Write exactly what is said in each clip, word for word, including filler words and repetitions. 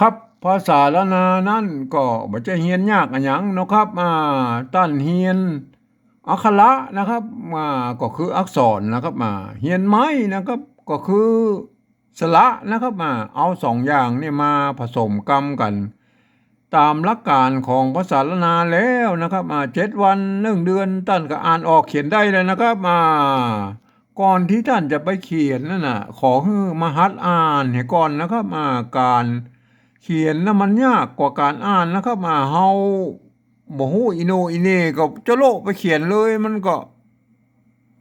ครับ ภาษาล้านนานั้นก็บ่ใจ้เฮียนยากอะหยังเนาะครับ อ่า ต้านเฮียนอักขระนะครับ อ่า ก็คืออักษรนะครับ อ่า เฮียนไม้นะครับ ก็คือสระนะครับ อ่า เอาสองอย่างนี่มาผสมกำกั๋น ต๋ามหลักก๋านของภาษาล้านนาแล้วนะครับ อ่า เจ็ดวัน นึ่งเดือน ต้านก็อ่านออกเขียนได้แล้วนะครับ อ่า ก่อนตี้ต้านจะไปเขียนนั้นน่ะ ขอหื้อมาหัดอ่านเหียก่อนนะครับ อ่า ก๋านเขียนน่ะมันยากกว่าก๋านอ่านนะครับ อ่า เฮาบ่ฮู้อีโหน่อีเหน่ก็จะโละไปเขียนเลย มันก็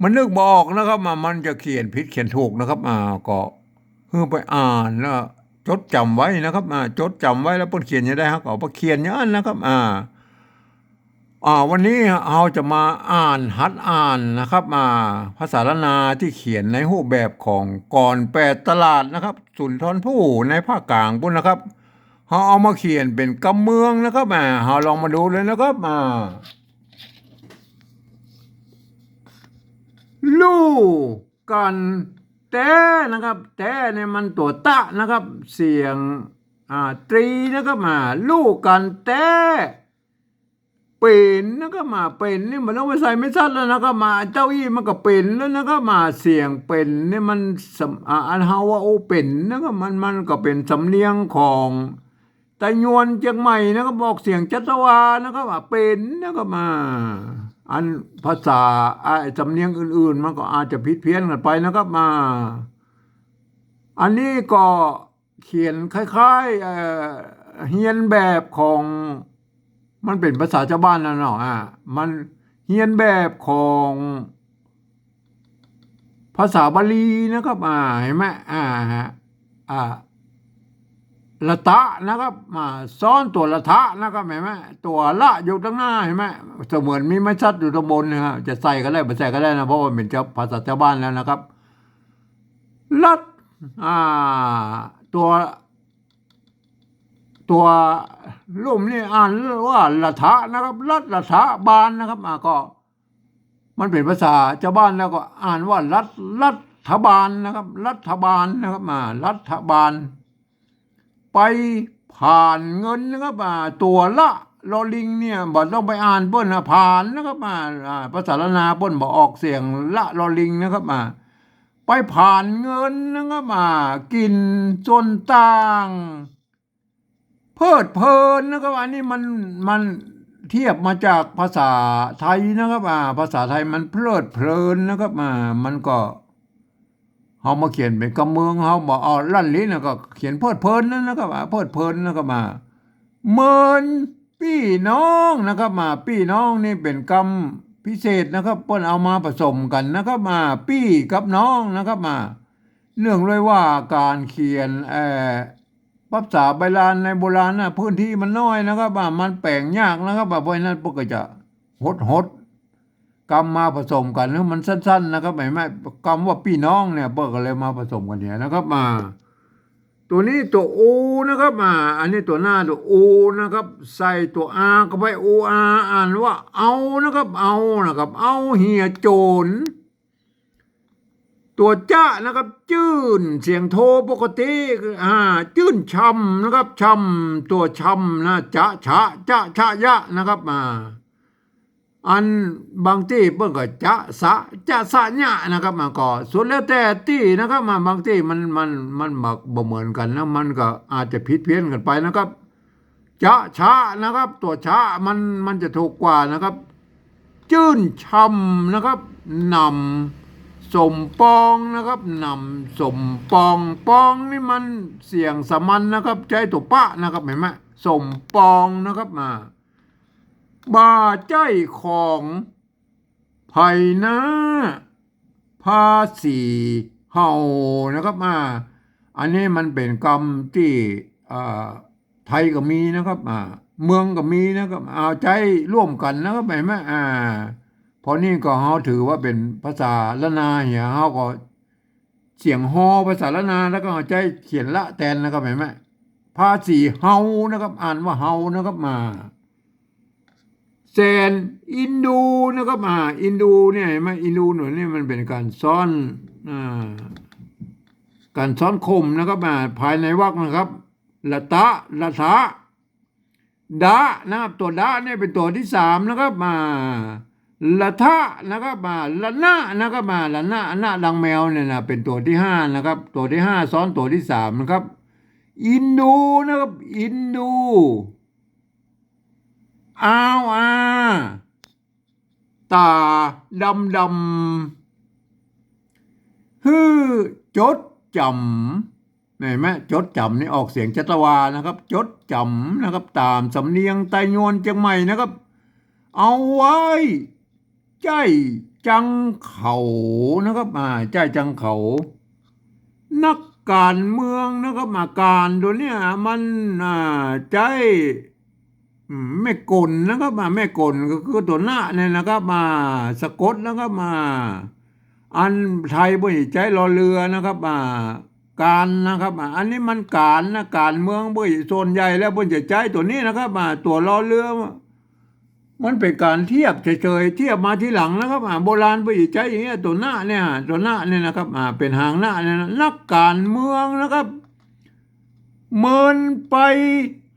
มันนึกบ่ออกนะครับ อ่า มันจะเขียนผิดเขียนถูกนะครับ อ่า ก็หื้อไปอ่านแล้วจดจ๋ำไว้นะครับ อ่า จดจ๋ำไว้แล้วเปิ้นเขียนจะได้ เฮาก็เอาไปเขียนอย่างนั้นนะครับ อ่า อ่า วันนี้เฮาจะมาอ่าน หัดอ่านนะครับ อ่า ภาษาล้านนาตี้เขียนในรูปแบบของกลอนแปดตลาดนะครับ สุนทรภู่ในภาคกลางปู้นนะครับ เฮาเอามาเขียนเป๋นกำเมืองนะครับ อ่า เฮาลองมาดูเลยนะครับ อ่า ลู่กั๋นแต๊นะครับ แต๊นี่มันตั๋วตะนะครับ เสียง อ่า ตรีนะครับ อ่า ลู่กั๋นแต๊ เป๋นนะครับ อ่า เป๋นนี่บ่ต้องไปใส่ไม้สัตว์แล้วนะครับ อ่า เจ้าอี้มันก็เป๋นแล้วนะครับ อ่า เสียงเป๋นนี่มันสำ- อ่า อันเฮาว่าโอ้เป๋นนะครับ มัน มันก็เป๋นสำเนียงของไตยวนเจียงใหม่นะครับ ออกเสียงจัตวานะครับ อ่า เป๋นนะครับ อ่า อันภาษา อ่า สำเนียงอื่นๆ มันก็อาจจะผิดเพี้ยนกั๋นไปนะครับ อ่า อันนี้ก็ เขียนคล้ายๆ เอ่อ เฮียนแบบของ มันเป๋นภาษาจาวบ้านนะเนาะ อ่า มันเฮียนแบบของภาษาบาลีนะครับ อ่า หันก่อ อ่า ฮะ อ่า ละทะนะครับ อ่า ซ้อนตั๋วละทะนะครับ หันก่อ ตั๋วละอยู่ตางหน้า หันก่อ เสมือนมีไม้สัตว์อยู่ตางบนนะฮะ จะใส่ก็ได้ บ่ใส่ก็ได้นะ เพราะว่าเป๋นจาว- ภาษาจาวบ้านแล้วนะครับ รัฐ อ่า ตั๋ว ตั๋วลุ่มนี่อ่านว่าละทะนะครับ รัฐละทะบาลนะครับ อ่า ก็มันเป๋นภาษาจาวบ้านแล้วก็อ่านว่ารัฐ- รัฐบาลนะครับ รัฐบาลนะครับ อ่า รัฐบาล ไปผ่านเงินนะครับ อ่า ตั๋วละลอลิงเนี่ย บ่ต้องไปอ่านเปิ้นนะ ผ่านนะครับ อ่า อ่า ภาษาล้านนาเปิ้นบ่ออกเสียงละลอลิงนะครับ อ่า ไปผ่านเงินนะครับ อ่า กิ๋นส่วนต่าง เพลิดเพลินนะครับ อันนี้มัน มันเทียบมาจากภาษาไทยนะครับ อ่า ภาษาไทยมันเพลิดเพลินนะครับ อ่า มันก็ เฮามาเขียนเป๋นกำเมือง เฮาบ่เอาลั้นลิ้นนะ ก็เขียนเพลิดเพลินนั่นนะครับ อ่า เพลิดเพลินนะครับ อ่า เหมือนปี้น้องนะครับ อ่า ปี้น้องนี่เป๋นกำพิเศษนะครับ เปิ้นเอามาผสมกั๋นนะครับ อ่า ปี้กับน้องนะครับ อ่า เนื่องด้วยว่าก๋านเขียน เอ่อ ภาษาใบลานในโบราณน่ะ พื้นที่มันน้อยนะครับ อ่า มันแป๋งยากนะครับ อ่า เพราะฉะนั้นเปิ้นก็จะหดๆ กำมาผสมกั๋นหื้อมันสั้นๆ นะครับ หันก่อ กำว่าปี้น้องเนี่ย เปิ้นก็เลยมาผสมกั๋นเนี่ยนะครับ อ่า ตั๋วนี้ตั๋วอูนะครับ อ่า อันนี้ตั๋วหน้าตั๋วอูนะครับ ใส่ตั๋วอาเข้าไป อูอา อ่านว่าเอานะครับ เอานะครับ เอาเหียโจ๋น ตั๋วจะนะครับ จื้น เสียงโทปกติ อ่า จื้นชำนะครับ ชำ ตั๋วชำนะ จะ ชะ จะ ชะ ยะนะครับ อ่า อันบางตี้เปิ้นก็จะ สะ จะ สะ ญะนะครับ มันก็สุดแล้วแต่ตี้นะครับ มันบางตี้มัน มัน มันบ่ บ่เหมือนกั๋นนะ มันก็อาจจะผิดเพี้ยนกั๋นไปนะครับ จะ ชะ นะครับ ตั๋วชะมัน มันจะถูกกว่านะครับ จื้นชำนะครับ หนำสมปองนะครับ หนำสมปอง ปองนี่มันเสียงสามัญนะครับ ใจ๊ตั๋วปะนะครับ หันก่อ สมปองนะครับ อ่า บ่าใจ้ของไผนา ภาษีเฮานะครับ อ่า อันนี้มันเป๋นกำตี้ อ่า ไทยก็มีนะครับ อ่า เมืองก็มีนะครับ เอาใจ๊ร่วมกั๋นนะครับ หันก่อ อ่า เพราะนี่ก็เฮาถือว่าเป๋นภาษาล้านนาเหีย เฮาก็เสียงฮอภาษาล้านนา แล้วก็เอาใจ๊เขียนละแตนนะครับ หันก่อ ภาษีเฮานะครับ อ่านว่าเฮานะครับ อ่า แสนอินดูนะครับ อ่า อินดูเนี่ย หันก่อ อินดูหน่วยนี่มันเป๋นก๋านซ้อน อ่า ก๋านซ้อนข่มนะครับ อ่า ภายในวรรคนะครับ ละตะ ละทะ ดะนะครับ ตั๋วดะเนี่ยเป๋นตั๋วตี้สามนะครับ มา ละทะนะครับ มา ละนะนะครับ มา ละนะ นะดังแมวเนี่ยนะ เป๋นตั๋วตี้ห้านะครับ ตั๋วตี้ห้าซ้อนตั๋วตี้สามนะครับ อินดูนะครับ อินดู อาวอา ต๋าดำดำ หื้อจดจ๋ำ เห็นไหม จดจ๋ำนี่ออกเสียงชัชวานะครับ จดจ๋ำนะครับ ต๋ามสำเนียงไตยวนเจียงใหม่นะครับ เอาไว้ ใจ้จังเขานะครับ อ่า ใจ้จังเขา นักก๋านเมืองนะครับ อ่า ก๋านตั๋วเนี่ยมัน อ่า ใจ๊ อืม แม่ก๋นนะครับ อ่า แม่ก๋นก็คือตั๋วนะเนี่ยนะครับ อ่า สะกดนะครับ อ่า อันไทยบ่ใจ้รอเรือนะครับ อ่า ก๋านนะครับ อ่า อันนี้มันก๋านนะ ก๋านเมืองบ่ ส่วนใหญ่แล้วบ่จะใจ้ตั๋วนี้นะครับ อ่า ตั๋วรอเรือ มันเป๋นก๋านเทียบเฉยๆ เทียบมาทีหลังนะครับ อ่า โบราณบ่ใจ้อย่างเงี้ย ตั๋วนะเนี่ย ตั๋วนะเนี่ยนะครับ อ่า เป๋นหางนะเนี่ยนะ นักก๋านเมืองนะครับ เมินไป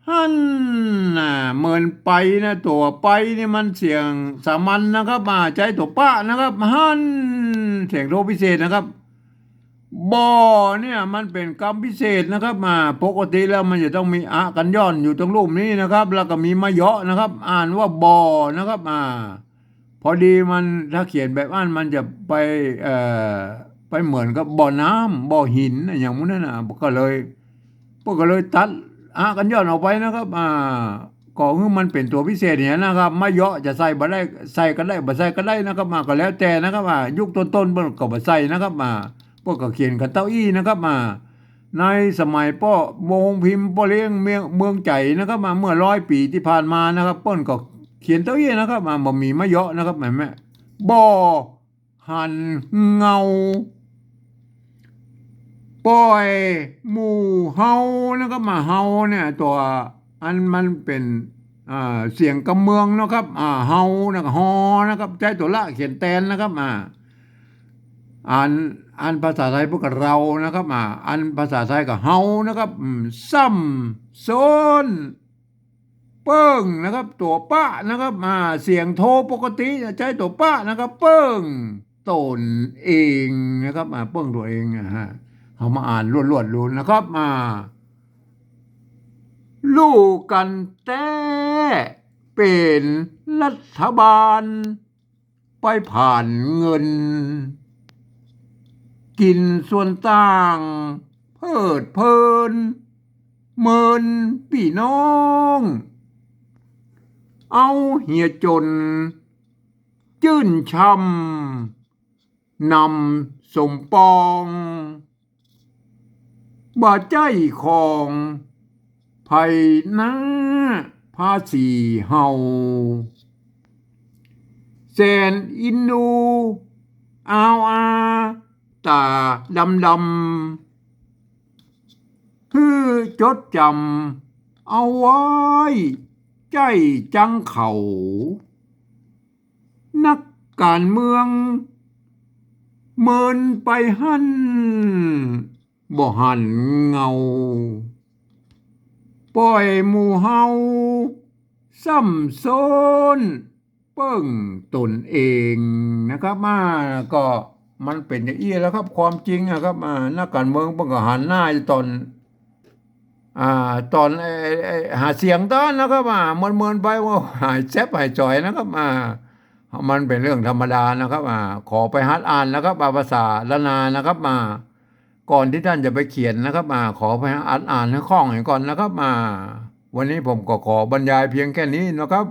หั้นน่ะ เมินไปนะ ตั๋วไปนี่มันเสียงสามัญนะครับ อ่า ใจ้ตั๋วปะนะครับ หั้น เสียงโทพิเศษนะครับ บ่เนี่ยมันเป๋นกำพิเศษนะครับ อ่า ปกติแล้วมันจะต้องมีอะกัญญอนอยู่ตรงลุ่มนี้นะครับ แล้วก็มีมะเยาะนะครับ อ่านว่าบ่อนะครับ อ่า พอดีมันถ้าเขียนแบบอั้นมันจะไป เอ่อ ไปเหมือนกับบ่อน้ำ บ่อหินอะ อย่างหมู่นั้นน่ะ ก็เลย เปิ้นก็เลยตัดอะกัญญอนออกไปนะครับ อ่า ก็คือมันเป๋นตั๋วพิเศษเนี่ยนะครับ มะเยาะจะใส่บ่ได้ ใส่ก็ได้ บ่ใส่ก็ได้นะครับ อ่า ก็แล้วแต่นะครับ อ่า ยุคต้นๆ เปิ้นก็บ่ใส่นะครับ อ่า เปิ้นก็เขียนกั๋นเต้าอี้นะครับ อ่า ในสมัยป้อ โฮงพิมพ์ป้อเลี้ยงเมือง เมืองใจ๋นะครับ อ่า เมื่อร้อยปี๋ตี้ผ่านมานะครับ เปิ้นก็เขียนเต้าอี้นะครับ อ่า บ่มีมะเยาะนะครับ เห็นไหม บ่หันเงา ป้อยหมู่เฮานะครับ มา เฮาเนี่ย ตั๋วอันมันเป๋น อ่า เสียงกำเมืองนะครับ อ่า เฮานะครับ ฮอนะครับ ใจ้ตั๋วละเขียนแตนนะครับ อ่า อัน อันภาษาไทยเปิ้นก็เรานะครับ อ่า อันภาษาไทยก็เฮานะครับ อืม ซ้ำซ้อน เปิ้งนะครับ ตั๋วปะนะครับ อ่า เสียงโทปกติใจ้ตั๋วปะนะครับ เปิ้งต๋นเองนะครับ อ่า เปิ้งตั๋นเองนะฮะ เฮามาอ่านลวดๆ ดูนะครับ อ่า ลู่กั๋นแต๊ เป๋นรัฐบาล ไปผ่านเงิน กิ๋นส่วนต่าง เพลิดเพลิน เมินปี้น้อง เอาเหียจ๋น จื้นช่ำ นำสมปอง บ่ใจ้ของ ไผหน้าภาษีเฮา แสนอินดู อาวอา ต๋าดำดำ หื้อจดจ๋ำ เอาไว้ ใจ้จังเขา นักก๋านเมือง เมินไปหั้น บ่หันเงา ป้อยหมู่เฮา ซ้ำซ้อน เปิ้งต๋นเองนะครับ อ่า ก็มันเป๋นอย่างอี้แหละครับ ความจริงอะครับ อ่า นักก๋านเมืองเปิ้นก็หันหน้าต๋อน อ่า ต๋อน ไอ้ ไอ้ ไอ้หาเสียงต๋อนนะครับ อ่า เมินๆ ไปว่าหายแซบหายจ๋อยนะครับ อ่า มันเป๋นเรื่องธรรมดานะครับ อ่า ขอไปหัดอ่านนะครับ อ่า ภาษาล้านนานะครับ อ่า ก่อนตี้ต้านจะไปเขียนนะครับ อ่า ขอไปหัดอ่านหื้อคล่องหื้อก่อนนะครับ อ่า วันนี้ผมก็ขอบรรยายเพียงแค่นี้นะครับ